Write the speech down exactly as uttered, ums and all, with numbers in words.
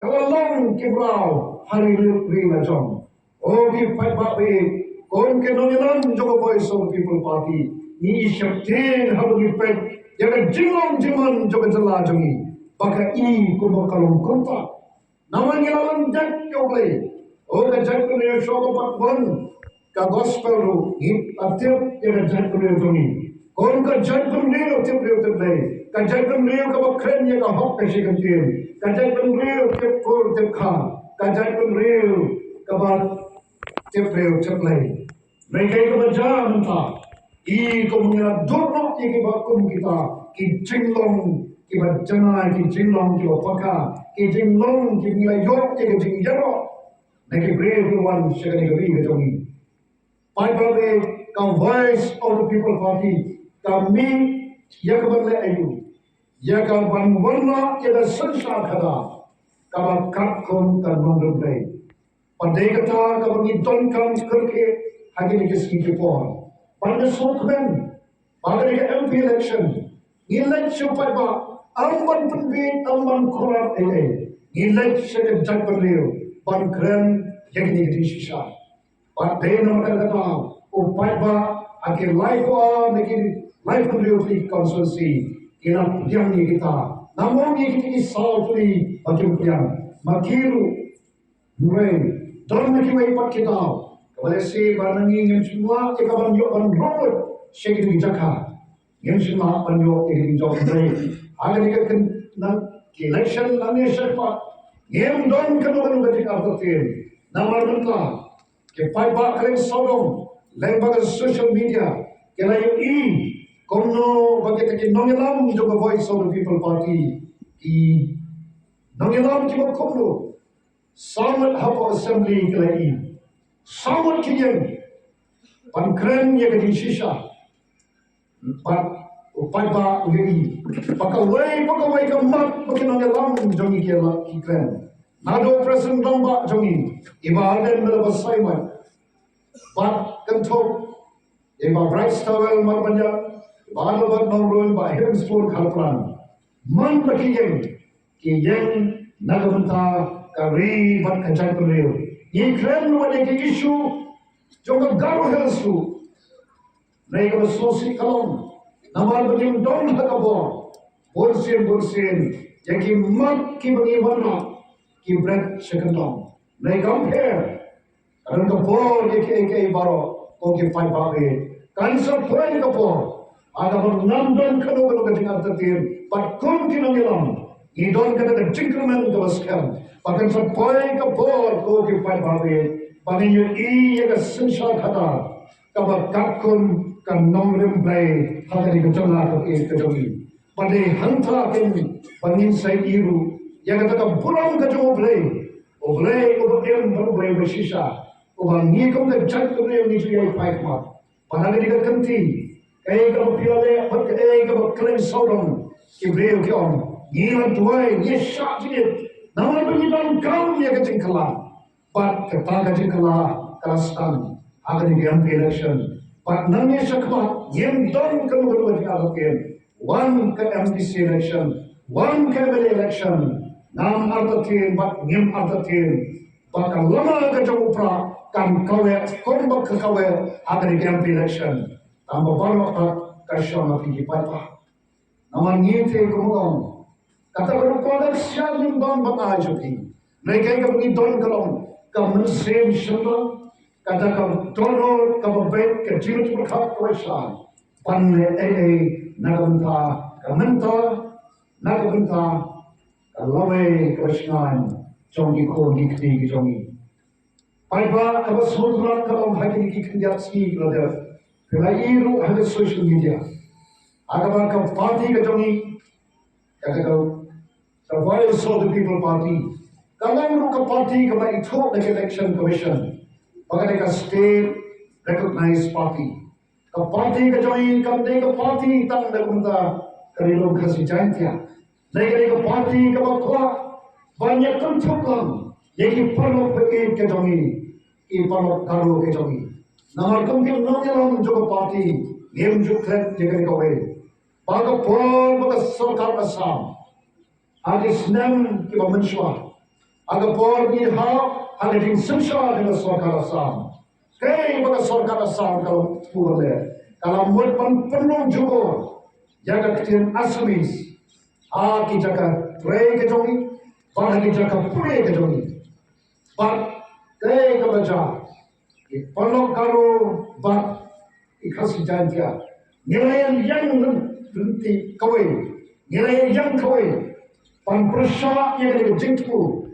Ka la long ki mraw ha ri ri la jong. O ki paidbah, kum ki nongïalam jong ka Voice of the People Party, ngi i sheptieng haba ngi peit ïa ka jinglong jingman jong ka jylla jong ngi, ba ka i kumba ka long kumta. Namar ngi la lam jait ïa U Blei. O ka jaitbynriew shuwa ba pat wan ka gospel ruh, ngi la tip ïa ka jaitbynriew jong ngi. Kum ka jaitbynriew tip briew tip Blei, ka jaitbynriew kaba kren ïa ka hok ka shi kyntien, ka jaitbynriew tip kur tip kha, ka jaitbynriew kaba tip briew tip Blei. Hynrei kaei kaba jia mynta, i kum ngi la duh noh ïa kiba kum kita, ki jinglong kiba janai, ki jinglong kiba paka, ki jinglong kiba ngi la ïoh ïa ka jingïaroh na ki briew kiba wan sha kane ka ri ka jong ngi. Paidbah, ka Voice of the People Party ka mih ïa ka ban leh aïu? Ïa ka ban wanrah ïa ka synshar khadar kaba katkum ka nongrim Blei. Bad dei kata kaba ngi donkam kyrkieh ha kine ki sngi ki por. Ban da sngewkmen ba ka dei ka M P election, ngi leit sha u paidbah, ym ban pynbiej, ym ban kular ei ei. Ngi leit sha ka jaitbynriew ban kren ïa kine ki jingshisha. Bad dei namar kata ka daw u paidbah ha ki laiphew ar ne ki laiphew hynriew tylli ki constituency ki la pdiang ïa kita. Namar ïa kita ki saw tylli ba kim pdiang. Ma ki ruh, hynrei don na kiwei pat ki daw kaba lehse ba na ngi ngim shym lah ïa ka ban ïoh ban rung lut sha kita ki jaka. Ngim shym lah ban ïoh ïa ka jingjop, hynrei ha kane ka kyn-, na ki election nangne shakhmat ngim don kano kano ka jingartatien. Namar mynta ki paidbah khlem sawdong lyngba ka social media ki la ïohi kumno ba kita ki nongïalam jong ka Voice of the People Party, ki nongïalam kiba kumno, saw ngut hapoh Assembly ki la ïohi, saw ngut ki ïeng ban kren ïa ka jingshisha. Bad u paidbah u ïohi ba kawei pa kawei ka mat ba ki nongïalam jong ngi ki la ki kren. Naduh u President Rangbah jong ngi, i Bah Ardent Miller Basaiawmoit, bad kynthup i Bah Brightstarwell Marbaniang, i Bah Albert Nongrum, Bah Hemsworth Kharpran. Man ba ki ïeng, ki ïeng na ka bynta ka ri bad ka jaitbynriew. Ngi kren ruh ïa ki issue jong ka Garo Hills ruh. Hynrei kaba sngewsih ka long, namar ba ngim don ha ka bor, bunsien bunsien ïa ki mat kiba ngi wanrah ki bret sha kyndong. Hynrei kam pher, ka don ka bor ïa kiei kiei baroh, ko ki paidbah. Kan sa poi ka por ha kaba ngam don kano kano ka jingartatien bad kum ki nongïalam ngi don kata ka jingkyrmen kaba skhem. Bad kan sa poi ka por, ko ki paidbah, ba ngin ïohi ïa ka synshar khadar kaba katkum ka nongrim Blei ha kane ka jylla kaba ïeit ka jong ngi. Bad dei hangta keiñ ba ngin sa ïohi ruh ïa kata ka burom ka jong U Blei, U Blei uba im bad U Blei uba shisha, uba ngi kum ka jaitbynriew ngi ju ïai phai khmat. Bad ha kane ka kynti, kaei kaba phi la leh bad kaei kaba khlem sawdong, ki briew ki ong, ngi la duwai, ngi shah jingit, namar ba ngi donkam ïa ka jingkylla. Bad kata ka jingkylla ka la sdang ha kane ka M P election. Bad nangne shakhmat ngim don kano kano ka jingartatien, wan ka M D C election, wan ka M L A election, ngam artatien bad ngim artatien ba ka lama ka jong u Prah kan kaweh kumba ka kaweh ha kane ka M P election. Tang ba baroh pat ka shong ha phi ki paidbah. Namar ngi te kumba ong, kata ka rukom ka ksiar ngim don ban ai sha phi. Hynrei kaei kaba ngi don ka long ka mynsiem shynrang, kata ka dohnud kaba beit, ka jingpyrkhat kaba shai ban leh ei ei na ka bynta ka mynta, na ka bynta ka lawei kaba shngaiñ jong ki khun ki kti ki jong ngi. Paidbah, kaba sngewtynnat ka long ha kine ki khyndiat sngi ki la dep, phi la ïohi ruh ha ka social media, ha kaba ka party ka jong ngi, ka, ka, ka, ka Voice of the People Party, ka long ruh ka party kaba ithuh da ka Election Commission ba ka dei ka state recognized party. Ka party ka jong ngi kam dei ka party tang na ka bynta ka Ri Lum Khasi Jaiñtia. Dei ka dei ka party kaba kwah ban ïakynthup lang ïa ki paralok ba ïeit ka jong ngi, ki paralok Garo ka jong ngi. Namar kum ki nongïalam jong ka party ngim ju klet ïa kane kawei. Ba ka por ba ka sorkar Assam ha ki snem kiba mynshuwa, Ha ka por ngi hap ha ka jingsynshar jong ka sorkar Assam, kaei ba ka sorkar Assam ka la pynlong, ka la mut ban pynlong jubor ïa ka ktien Assamese ha ki jaka trei ka jong ngi bad ha ki jaka pule ka jong ngi. Bad kaei kaba jia, ki paralok Garo bad ki Khasi Jaintia, ngi la ïeng lynti kawei, ngi la ïeng kawei ban pyrshah ïa ka jingthmu